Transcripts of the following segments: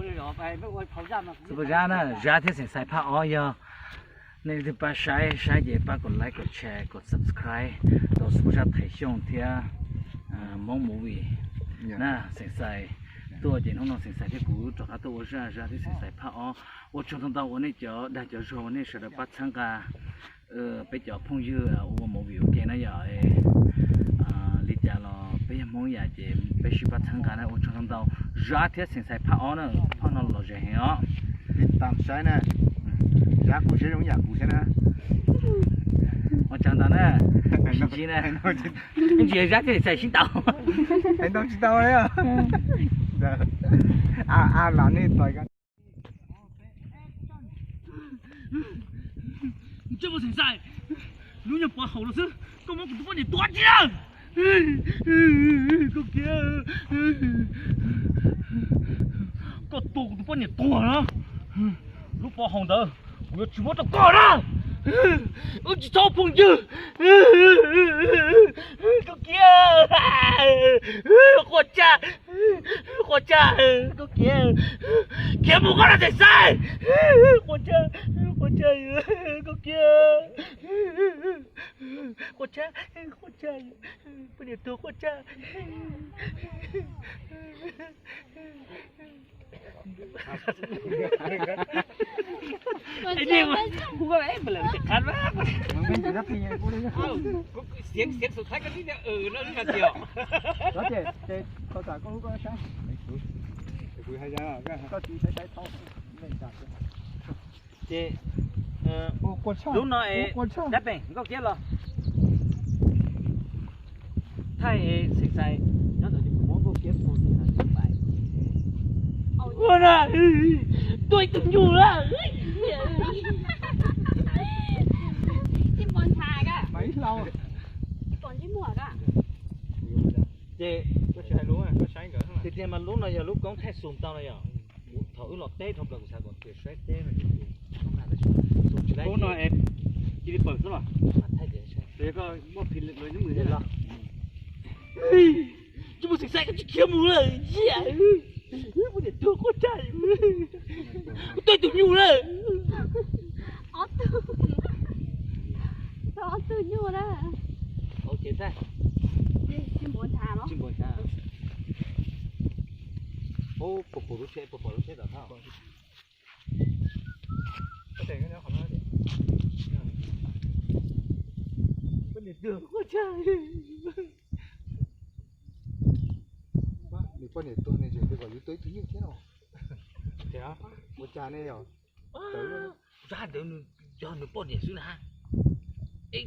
Xub Paj Zab na, Zab thiab Xeem Xais phab ob yog nej leej twg pab saib, saib ces pab kom like, kom share, kom subscribe rau Xub Paj Zab Thaiv Xyooj thiab Hmoob Movie na. Xeem Xais tuaj ces hnub no Xeem Xais thiab kuv rov qab tuaj ua zaj Zab thiab Xeem Xais phab ob. Ua tsaug ntau ntau ua nej cov dag cov zog, ua nej sawv daws pab txhawb nqa peb cov phooj ywg ua movie ua ke na yom. Li cas los peb yog Hmoob yam ces peb sib pab txhawb nqa na. Ua tsaug ntau ntau. Zab thiab Xeem Xais phab ob na, phab no lom zem heev os. Ib tam saib na, Zab kuj siab zoo yam kuv thiab na. Ua tsaug ntau na. Sib ntsib na. Ib ntsis Zab thiab Xeem Xais sib ntaus. Hais ntau tsis tau li. A, a, los nej tais. Ntsej muag Xeem Xais, hnub nyoog pov haum no xwb koj muab kuv tus poj niam tua tsi na. Koj kiag, koj tua kuv tus poj niam tuag na, lub pov haum ntawd kuv yuav tsis muab rau koj na. Wb tsis txhob phooj ywg. Koj kiag, quaj tshaj, quaj tshaj, koj kiag, khiav mus koj na Xeem Xais. Quaj tshaj, quaj tshaj, koj kiag, quaj tshaj, quaj tshaj, poj niam tuag quaj tshaj. Ces lub no es dab pem nkauj kiab los. Thaij Xeem Xais nyob ntawd ces kuv muab nkauj kiab pus. Ua na, tuaj ib tug nyuj lawm. Ces tiag tiag mas lub no yog lub koob thaij xus tau no yom. Thaum wb los teb dhau plaws kuv xav kom tias saib teb no ces tus koob no es cia li pawm xwb los. Tsis muaj Xeem Xais koj tsis khiav mus lawm, poj niam tuag quaj tshaj. Tuaj tus nyuj lawm. Ob tug, ob tug nyuj na. Tsis npaum nthav los. Puas pom lub tsheb, puas pom lub tsheb tom thaj? Nws poj niam tuag ne, tseem kom yus tuaj ib tug nyuj thiab no. Ua cas ne yom? Zab ntawd nws yog nws poj niam xwb na. Es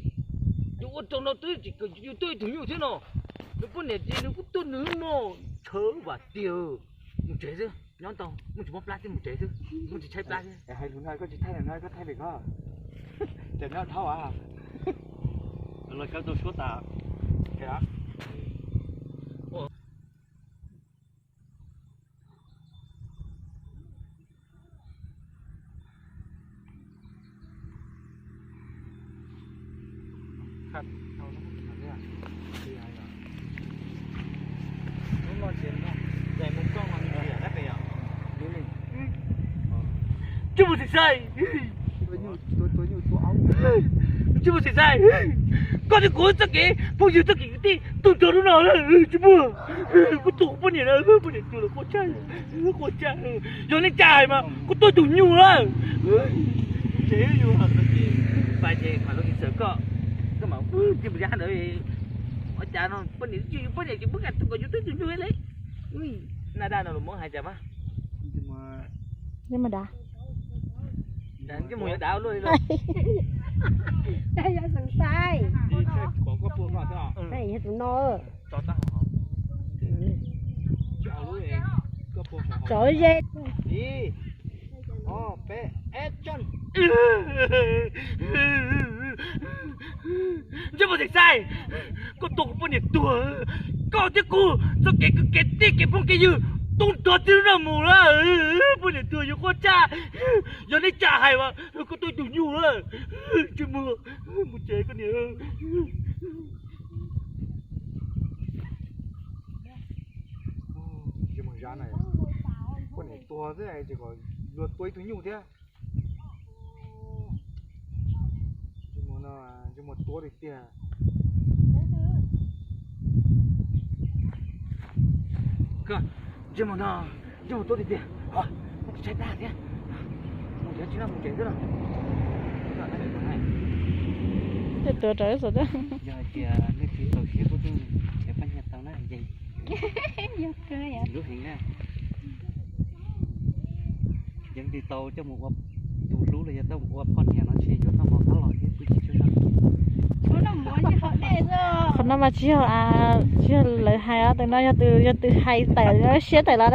yus ua rau no twb tsis kom yus tuaj ib tug nyuj thiab no. Nws poj niam ces nws kuj tuaj nws mog, ntshaw vam tiag. Mus tsev xwb, nyob ntau, muaj tsis muaj plab thiab mus tsev xwb, muaj tsis tshaib plab thiab. Hais lus no koj tsis thaij no, koj thaij li ko. Ces nyob dhau a. Los kawg tau suab tas. Ntsej muag Xeem Xais, ntsej muag Xeem Xais, koj thiab kuv txoj kev phooj ywg txoj kev kwv tij tu nrho lub no, ntsej muag, kuv tus poj niam na, poj niam tuag los quaj tshaj, quaj tshaj, yog nej tsa hais mas kuv tuaj tus nyuj na. Ces yus pais ces mam los xav koj, koj mam tig mus zab ntawd. Ua cas no poj niam, poj niam ces muab kam tuaj kom yus tuaj tus nyuj li. Na dab no los muab hais cas mas. Ntsej muag dav, ntsej muag yuav dav luaj li. Yog Xeem Xais, yog tus no. Tsov ze. Ib, ob, peb, action. Ntsej muag Xeem Xais, koj tua kuv poj niam tuag, koj thiab kuv txoj kev kwv kev tij kev phooj kev ywg tu nrho txij lub no mus lawm, poj niam tuag yus quaj tshaj. Yog nej tsa hais mas koj tuaj tus nyuj lawm, ntsej muag, mus tsev koj niam. Tua xwb es kom luag tua ib tug nyuj thiab. Ntsej muag no, ntsej muag tuab tiag tiag. Ntsej muag no, ntsej muag tuab tiag tiag. Tshaib plab thiab. Mus tsev tsis no, mus tsev xwb no. Tej tuav rawv xav tias yog hais tias nej tsis txaus siab kuj yeej nrhiav pab nyiag tau na, yeej lub heev na. Yeej tig tau coj mus ua tus hlub los yog coj mus ua poj niam no ntshe yuav noj mov qab los thiab pw tsis tsaug zog. Qhov no mas tsis yog, tsis yog lawv hais os, tus no yog tus, yog tus hais tawm siab tawm los.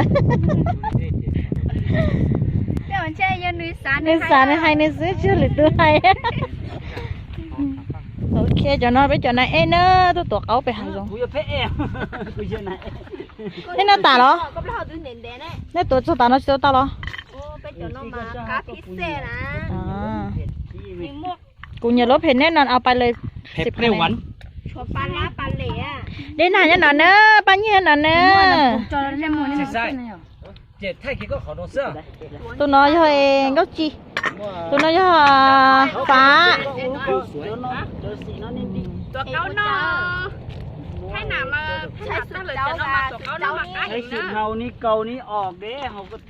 Nws xav nws hais nws xwb tsis yog lwm tus hais. Ok, cov no peb cov nas ej na, tuaj tuav qaub pem hav zoov. Peb noj tas los? Nej tuav txog tas no tsis tau tau los? Kuv nyiam lub phem neb no, pais lawm. Dej nag nyob no na, paj nyiag no na. Tus no yog Nkauj Ci, tus no yog Fav.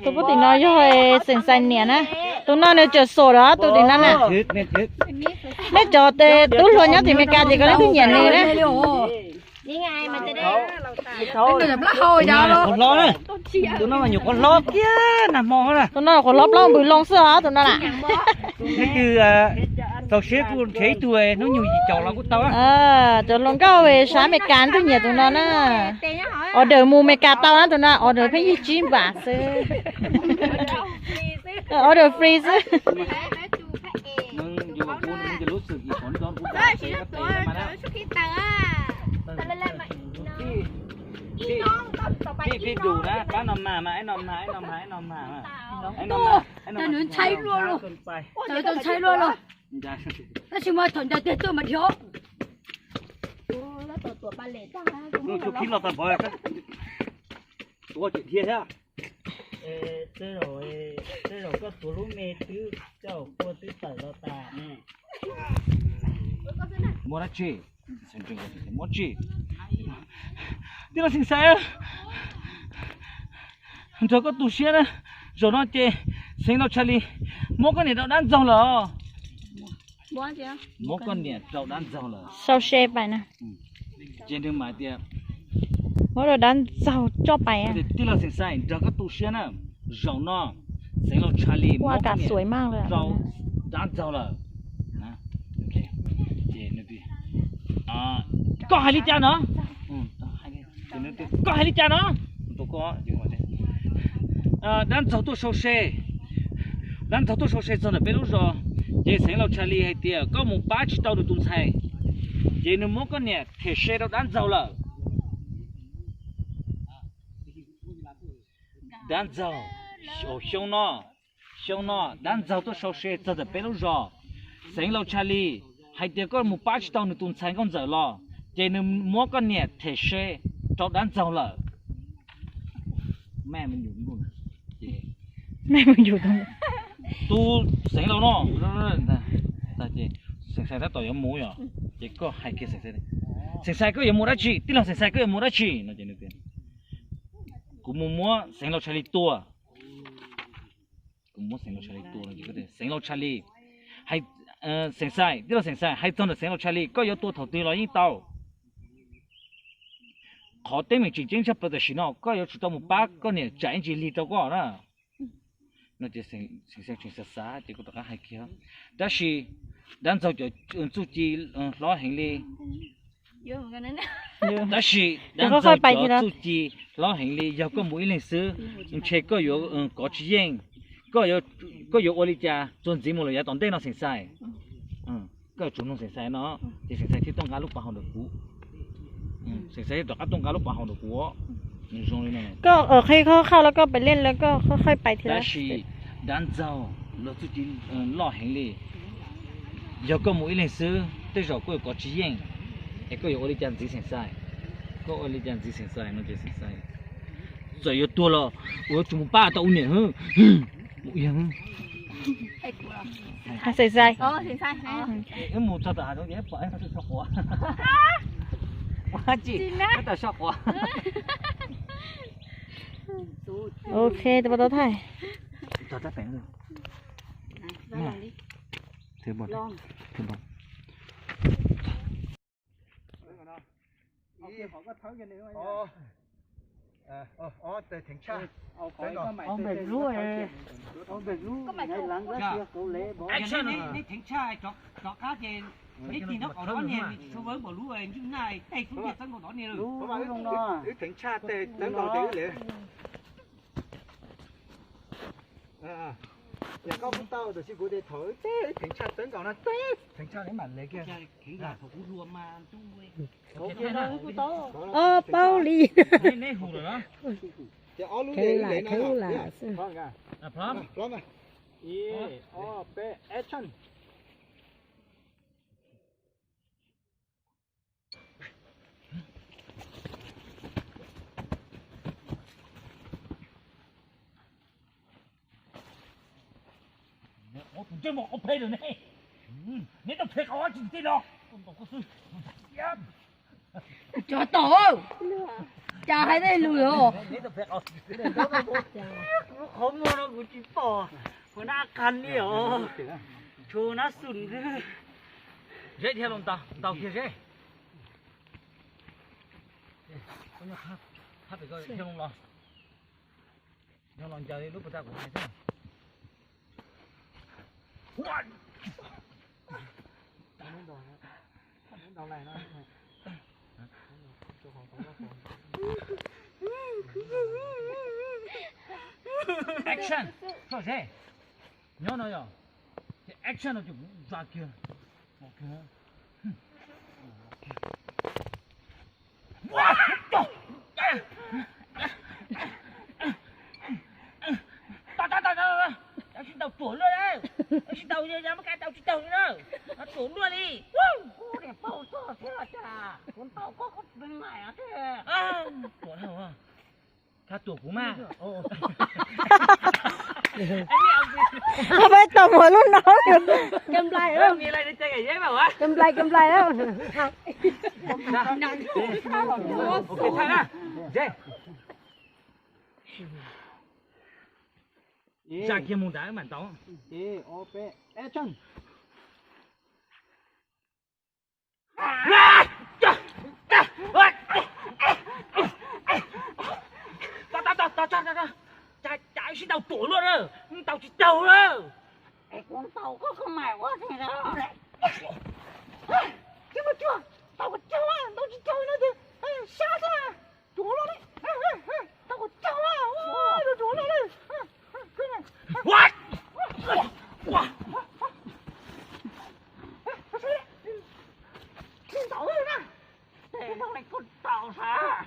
Tus pub tim no yog Xeem Xais niam na, tus no nws tseem xom los tus tim no na. Nej cov tub hluas nyob tim Meskas ces koj leej twg nyiam nws na? Tus no nyuam qhuav hlob kiag nag hmo na. Tus no nyuam qhuav hlob plaub npws loo xwb os tus no na. Neb twb txaus siab kuj nrhiav ib tug hnub nyoog yim caum los kuj tau. Cov hluas nkauj sab Meskas twb nyiam tus no na. Order mus Meskas tau na tus no, order pheej yig tsib npam xwb. Order free xwb. Phij, phij, phij dus na, pab no mas mas, ib no mas, ib no mas, ib no mas, ib no mas. Ntshai luaj los, ntshai luaj los. Tab sis mas thaum ntawd tiag tuaj mas dhia. Tuaj khib los tag npov, tuaj tseem dhia thiab. Tej zaum koj tuav lub me twb coj kua twb tawm los tas. Muaj dab tsi? Muaj tsi? Tij laug Xeem Xais, nrog koj tu siab na, zaum no ces Xeev Laus Tshais Lis muab koj niam rau dab ntxaug lawm. Muab koj niam rau dab ntxaug lawm. Sau se pais na. Ces nws mam tias, muab rau dab ntxaug coj pais. Tij laug Xeem Xais, nrog koj tu siab na, zaum no Xeev Laus Tshais Lis muab koj niam rau dab ntxaug lawm. Koj hais li cas no? Koj hais li cas no? Dab ntxaug tuaj sau se, dab ntxaug tuaj sau se txog ntawm peb lub zos, ces Xeev Laus Tshais Lis hais tias koj mus pab tsis tau nws tus ntxhais, ces nws muab koj niam them se rau dab ntxaug lawm. Dab ntxaug, xyoo no, xyoo no dab ntxaug tuaj sau se txog ntawm peb lub zos, Xeev Laus Tshais Lis hais tias koj mus pab tsis tau nws tus ntxhais nkauj ntxawm los, ces nws muab koj niam them se rau dab ntxaug lawm. Tus Xeev Laus no, Xeem Xais tab tom yuav mus yom, ces koj hais kiag Xeem Xais, Xeem Xais koj yuav mus dab tsi? Tij laug Xeem Xais koj yuav mus dab tsi no? Kuv mus muab Xeev Laus Tshais Lis tua. Kuv muab Xeev Laus Tshais Lis tua no, Xeev Laus Tshais Lis, Xeem Xais, tij laug Xeem Xais, hais txog ntawm Xeev Laus Tshais Lis koj yuav tua thaum twg los yeej tau. Qhov teeb meem tseem ceeb tshaj plaws tam sim no koj yuav tsum tau mus pab koj niam tsam ib ntsis lig rau koj na. No ces Xeem Xais tseem xav xav ces kuv rov qab hais kiag, tab sis dab ntxaug cov txuj ci hlob heev li. Tab sis dab ntxaug cov txuj ci hlob heev li, yog koj mus ib leeg xwb, ntshe koj yuav kov tsis yeej. Koj yuav ua li cas txuas ntxiv mus lawm yav tom ntej no Xeem Xais? Koj yuav tsum nug Xeem Xais no, ces Xeem Xais thiaj tuaj nqa lub pas hau ntawm kuv. Xeem Xais thiaj rov qab tuaj nqa lub pas hau ntawm kuv. Nws zoo li no. Koj qhib qhov hau los koj pem liaj los koj qhib pais thiab. Tab sis dab ntxaug los txuj ci loj heev li. Yog koj mus ib leeg xwb, tej zaum koj yuav kov tsis yeej, es koj yuav ua li cas ntxiv Xeem Xais? Koj ua li cas ntxiv Xeem Xais no ces Xeem Xais Txawm yuav tuag los ua tsis mus pab tau ua niam. Mus ib. Hais xais xais. Ib mus txog tom hav zoov es pom ib qho twg tso quav. Ua tsis, tab tom so quav. Ok, tab tom thaij. Tog rab peem. Thib npo. Neb theev tshaj, cov qab ces neb tig nyob qhov no niag tsis tshua vawv npaum lub ntswj naj tej tub nyiag txawb nkaus tod niag lawm. Wb theev tshaj tej txawb nkaus tej wb le. Yog koj muab tau tab sis kuv tias thaum wb teb wb theev tshaj txawb nkaus no teb theev tshaj neb mam le kiag. Ob paub li. Neb hu lawm los? Ces ob lub le wb le no. Plob mas. Ib, ob, peb, action. Tus ntsej muag qhov phem lawm ne. Neb tau phem qhov tsis tej no. Cov tom, cas hais tej lus os. Lub qhov muag no kuv tsis pom, kuv nab qan li os. Tshuav nab xum xwb. Zeb dhia los ntaus, ntaus kiag zeb. Thab pem ko dhia los, dhia los ncaws li lub puas tag kuv hais xwb. Action. Txhob zeb. Nyob no yog ces action no ces kuv zam kiag. Tau, tau, tau, tau, tau, sib ntaus ruam luaj li. Sib ntaus, muab kav tau tsis taug li na. Ruam luaj li. Kuv niam paub txog thiab los cas, kuv ntaus koj koj tsis maj thiab. Ruam dhau. Thab tuam kuv mas. Peb tau muag lub no. Cov nplai, cov nplai, cov nplai. Zam kiag mus nrad mam ntaus. Tau, tau, tau, tau, tau, tau. Cas, cas sib ntaus ruam luaj na, ntaus tsis taug na. Es kuv ntaus koj koj mam ua tsis tau. Tsis muaj cuag, ntaus kom tsaug, ntaus tsis taug no ces sab xwb. Ruam luaj li, ntaus kom tsaug, ruam luaj li. Tsis ntaus na, tej no koj ntaus sav.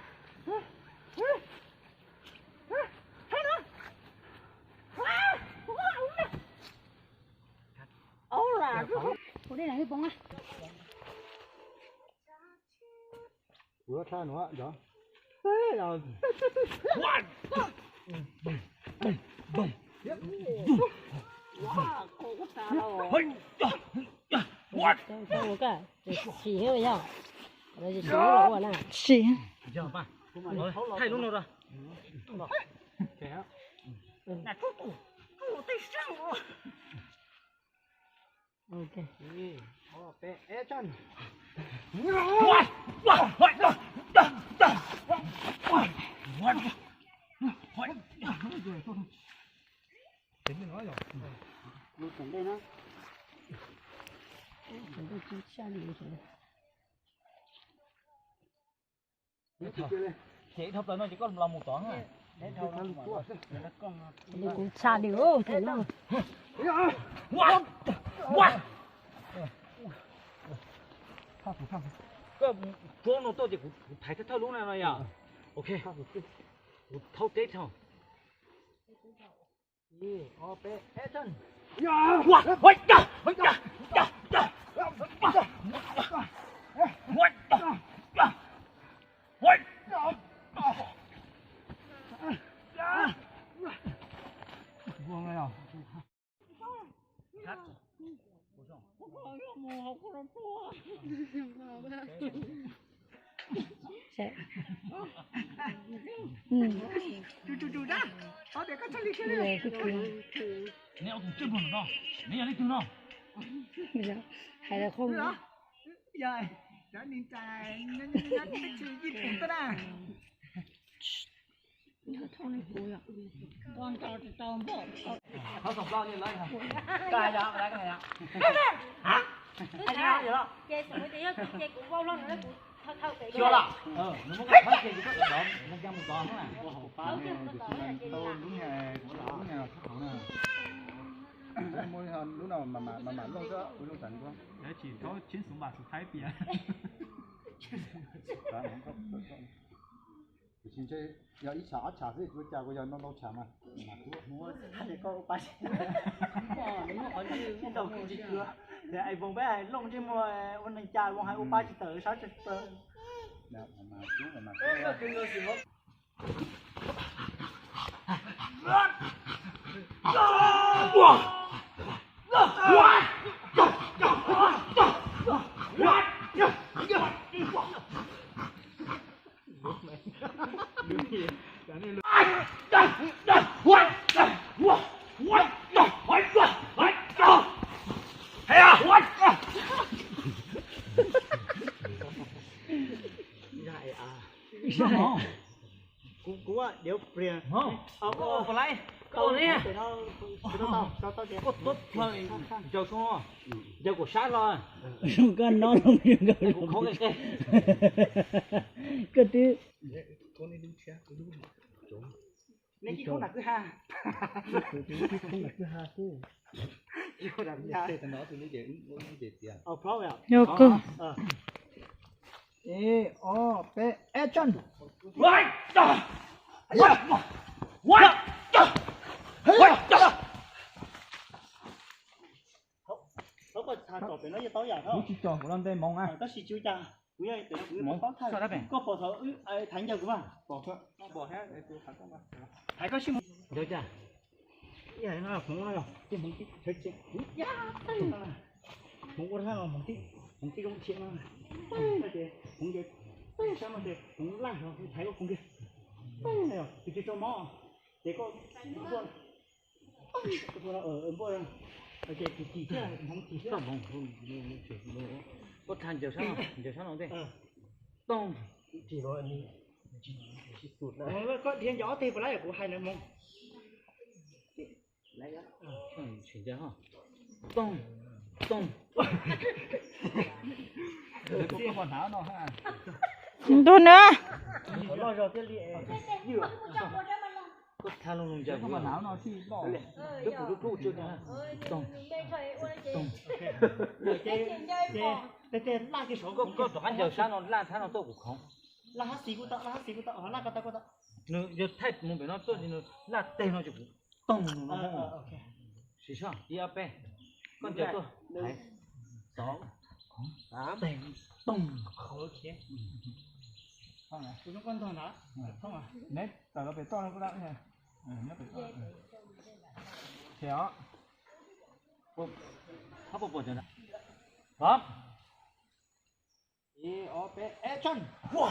Sim, thaij lub no ra. Ces ib thaj plaws no ces koj los mus tod na. Kuv tshaj li os, no. Koj rub no tuaj ces kuv thaiv thawj lub no no yom. Ok. Kuv thaub teb thaum. Neb ob tug tsej pluag no, neb yog leej twg no? Hais lawv qhov Lub no mas mam looj xwb, ua zoo tam nkuaj. Tsis tau tsheb xov mas xov thaib tias. Yog ib tsham ob tsham xwb, ua cas kuv yog ntau ntau tsham mas. Koj ua pa tsis tau, tsis tau, es Voos peb hais looj ntsej muag ua neeg cas Voos hais ua pa tsis tawm sab tsis tawm. Kuv, kuv diav pliag. Koj ua lais, koj ua li. Koj tuab plhaw ncaws koj, ncaws kuv sab los. Koj no los, kuv khov qe qe. Koj twb Nej kib khoob nram kwj ha. Yog koj. Ib, ob, peb, action. Kuv tsis tso kuv lub npe Hmoob na. Tab sis tsis ua cas, kuv yog peb, koj pom thaum wb thaiv ncaws kuv mas. Thaiv koj sib mus. Ntawd cas? Ib yam no Hmoob no yog tej Hmoob tib chaw tseem kuv yam tej no. Hmoob ua thaj no Hmoob tib, Hmoob tib zoo thiab no. Tej no ces Hmoob ces tej sab no ces Hmoob laj no thaiv koj Hmoob kiag. Tej no yog tus tsis tso mob ces koj npuaj, npuaj, ces tus tim thiab Hmoob tim thiab. Koj thaiv ncaws sab no, ncaws sab no ntej. Toog. Koj dhia ncaws ob teg puas lab yog kuv hais na Hmoob. Toog, toog. Ntuj na. Koj tha loo loo ncaws kuv. Toog, toog. Koj rov qab ncaws sab no laj thab no tuaj kuv khoov. Nws yog thaij mus pem no tuaj ces nws laj teg no ces kuv toog no. Siv soj ib ob peb, koj ncaws tuaj, hais, tov, teg, toog. Neb tawm los pem toj no kuj da. Nyob pem toj. Ces os, hab puas puas cov na. Pov. Ib, ob, peb, action. Kuv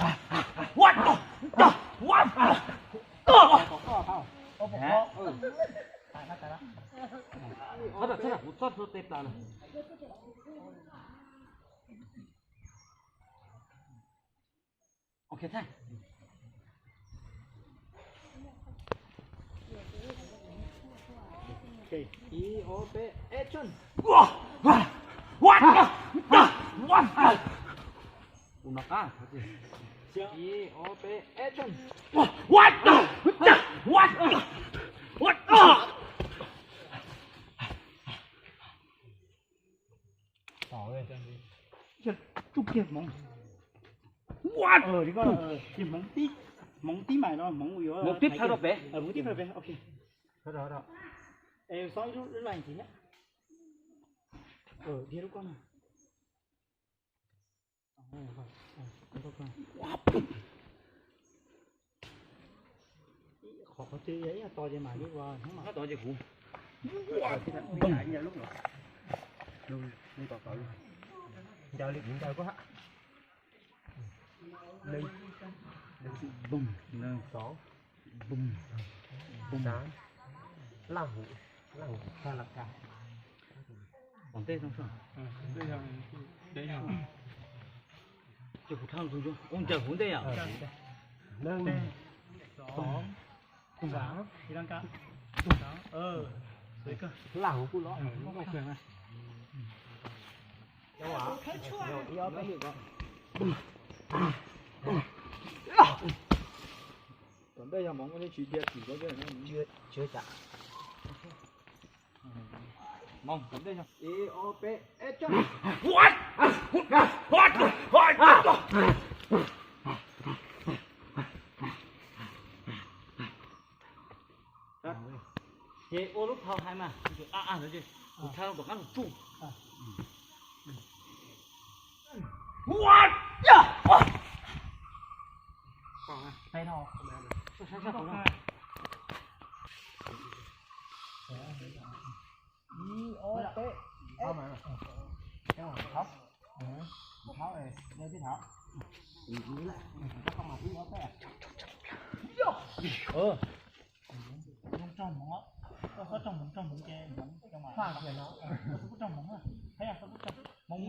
txoj hlua tes plas lawm. Ok, thaij. Ib, ob, peb, action. Ua no qab. Ib, ob, peb, action. Tsuj kiag hmoov. Hmoov tib, hmoov tib mam no, hmoov yuav, hmoov tib plhaw rau pem, hmoov tib plhaw pem, ok. Xob ib lub line ntxiv thiab. Dhia lub koj na. Qhov qhov twg ib yam to ces mam li ua hnub mas. Nyob tod ces kuv ncaws li kuv ncaws koj. Leej, leej xwm, boom, leej xov, boom, boom. Laj hum, laj hum, laj kas. Tom ntej no. Ces kuv thaj ub ncaws hauv ntej yom. Leej, xov, laj hum kuj los. Tom ntej yog Hmoob, nej tsis dhia tsis, Hmoob tom ntej yog ib ob peb, action. Ces ua lub phau hais mas, a a ntawd ces kuv thaj loo tom qab los tsuj. Ib ob peb, thab, thab, ib ob peb.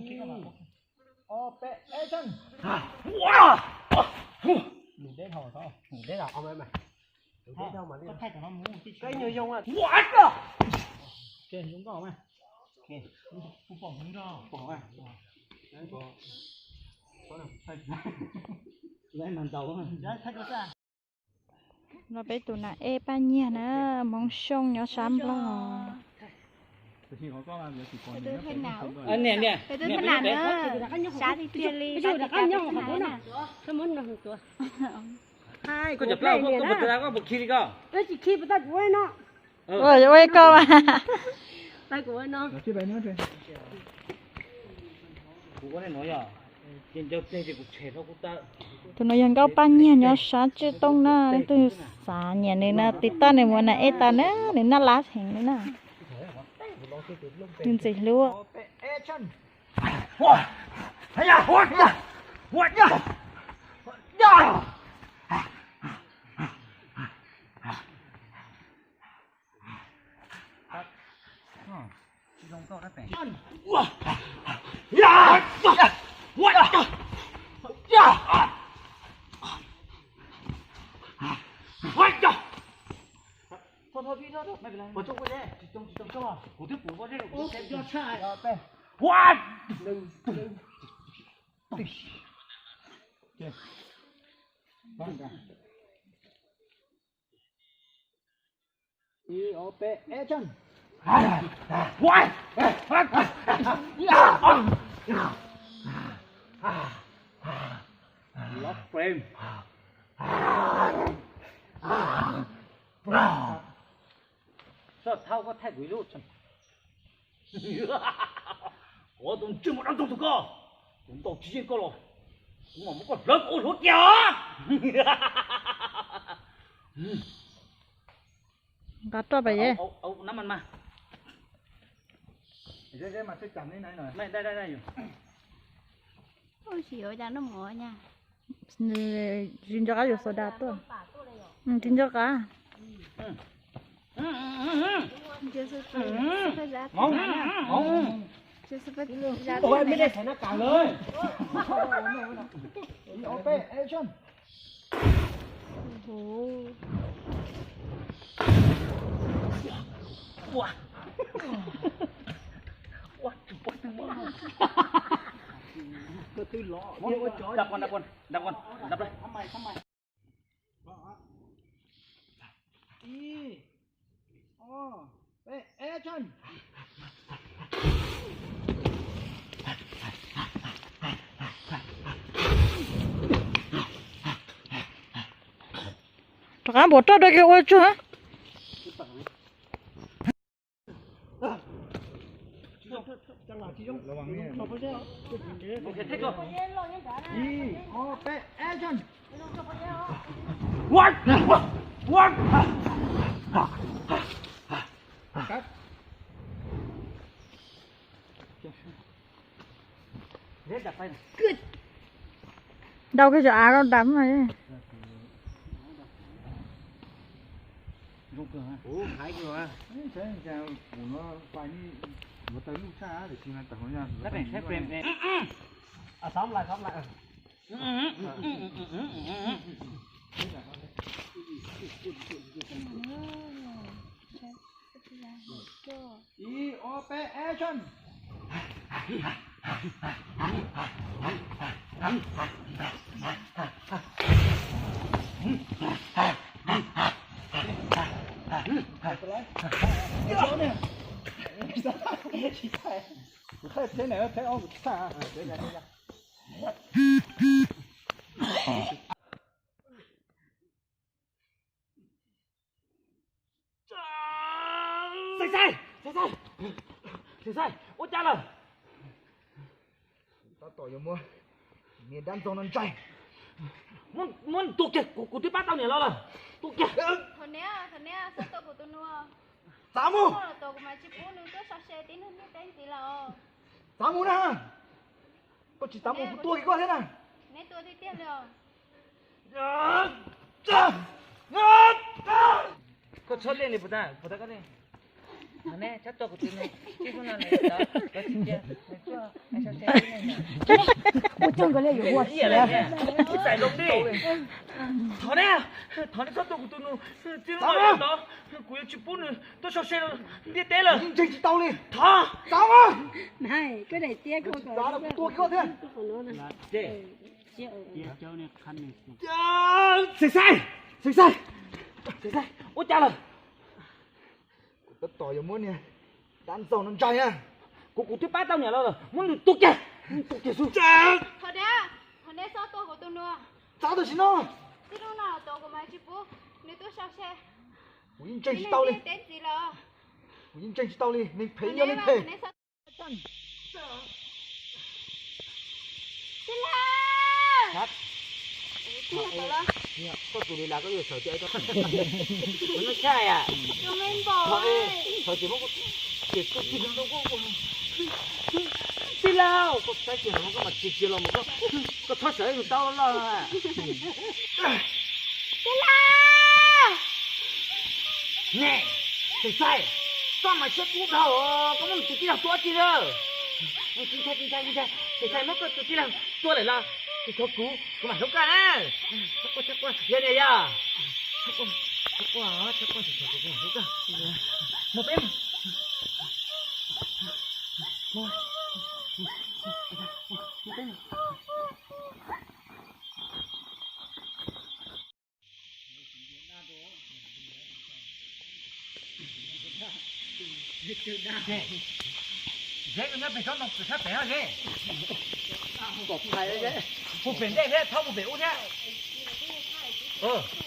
Ib ob peb, action. Nws deb dhau, nws deb dhau, nws deb dhau mas li. Kab nyuag zoo, zoo nkauj mas. Kuv pom hmoov nrog. Pom mas. Lawv mas ntaus. No peb tus nas ej Paj Nyiag na, Hmoob Xyooj nyob sab Nplog. Niam, niam, niam, sab tiag tiag li, sab tiag tiag li. Koj cov plaub koj puas tau, koj puas khi li koj? Ua ua koj mas. Tus no yog Nkauj Paj Nyiag nyob sab Tsiaj Tooj na, leej twg xav nyiam nws na tiv tauj nws mus nas ej tas na, nws naj lab heev li na. Nws ntxim hlub. Thôi, thôi, Phi, thôi, thôi. Mày phải làm. Vào trong quay đi. Chỉ trông, chỉ trông cho. Ủa, tiếp tục vào đây. Ủa, cho trai. Rồi, đây. What? Đừng, đừng. Kìa. Bắn ra. Ib ob peb, action. What? Lost frame. Soj thauj koj thaij kuv ib lub. Ua tus ntsej muag dab ntxaug tus koj, tus ntau tsis yeej koj los, kuv mam muab koj hlawv kom ua hluav tias. Nqa roj pam ye. Tsis nco qab yuav soda tuaj. Tsis nco qab. Ua, ua, ua, ua. Koj twb los. Đập con, đập con, đập con, đập đây. Ib, ob, peb, action. Rov qab npuab roj rau kiag ua tsuag. Ib, ob, peb, action. What? What? What? Cut. Good. Ntau kiag cov av ko dam no. Ib, ob, peb, action. Kuv thaij teb na, thaij ob kuv thaij. Xais Xais, Xais Xais, Xais Xais, ua cas lawm? Tab tom yuav muab niag dab ntxaug no ntsaig. Muab, muab tua kiag, kuv, kuv twb pab tau niam los lawm. Tua kiag. Thaum niam, thaum niam, txhob tua kuv tus nus. Txav mus. Txhob tua kuv mas tsis pub nws tuaj sau se tib neeg ntiaj teb ntxiv lawm. Txav mus na. Koj tsis txav mus kuv tua kiag koj thiab na. Neb tua tiag tiag li os. Koj txhob leej li puas tau, puas tau koj leej. Thaum ne txhob tua kuv tus nus, tib hnub no nws tau, koj tsis cia nws tuaj sau se tib neeg. Ua cog nkaus li yuav ua siav. Txais loo li. Thov ne, thov ne txhob tua kuv tus nus, tib hnub no nws tau, kuv yuav tsis pub nws tuaj sau se ntiaj teb lawm. Ntseeg tsis tau li. Thov. Txav mas. Tua kiag koj thiab. Xais Xais, Xais Xais, Xais Xais, ua cas lawm? Kuv tab tom yuav muab niag dab ntxaug no ntsaig na. Kuv, kuv twb pab tau niam los lawm, muab nws tua kiag, tua kiag xwb. Thov ne, thov ne txhob tua kuv tus nus. Txav tam sim no. Tib hnub no tua kuv mas tsis pub nws tuaj sau se. Kuv yeej ntseeg tsis tau li. Teb ntxiv lawm. Kuv yeej ntseeg tsis tau li, neeg phem yog neeg phem. Tij laug. Koj tus li las koj yuav sawv tias kuv no tshaj yam. Tij laug, koj saib kiag los koj mam tsis kiag los mas koj, koj txhob sawv mus tau los. Tij laug. Ne, Xais Xais, koj mas siab kub dhau, koj muab tus tij laug tua tsi lawm? Tsis ntshai, tsis ntshai, tsis ntshai, Xais Xais, muab koj tus tij laug tua lawm los tsis tshuav kuv, kuv mam hlub koj na. Yog niam yog. Mus peb. Zeb nyob pem tsob ntoo pem sab pem no zeb. Mus pem ntej thiab, thaub mus pem ub thiab.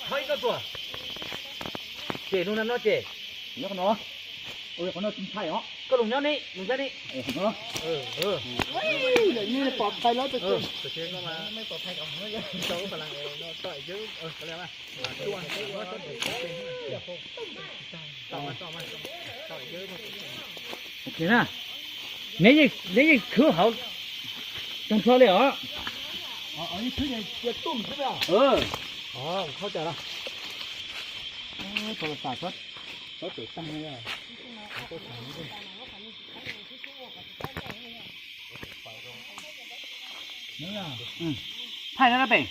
Thaub ib koj tuaj. Ces lug no no ces. Nyob qhov no. Qhov no tsis ntshai os. Koj lug nyob ni, lug nyob ni. Neb yeej khwb hauv tag nrho li os. Thaij no pem.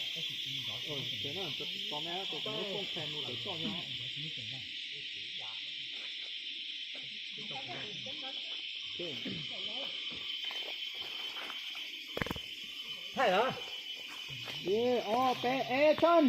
Thaij los. Ib, ob, peb, action.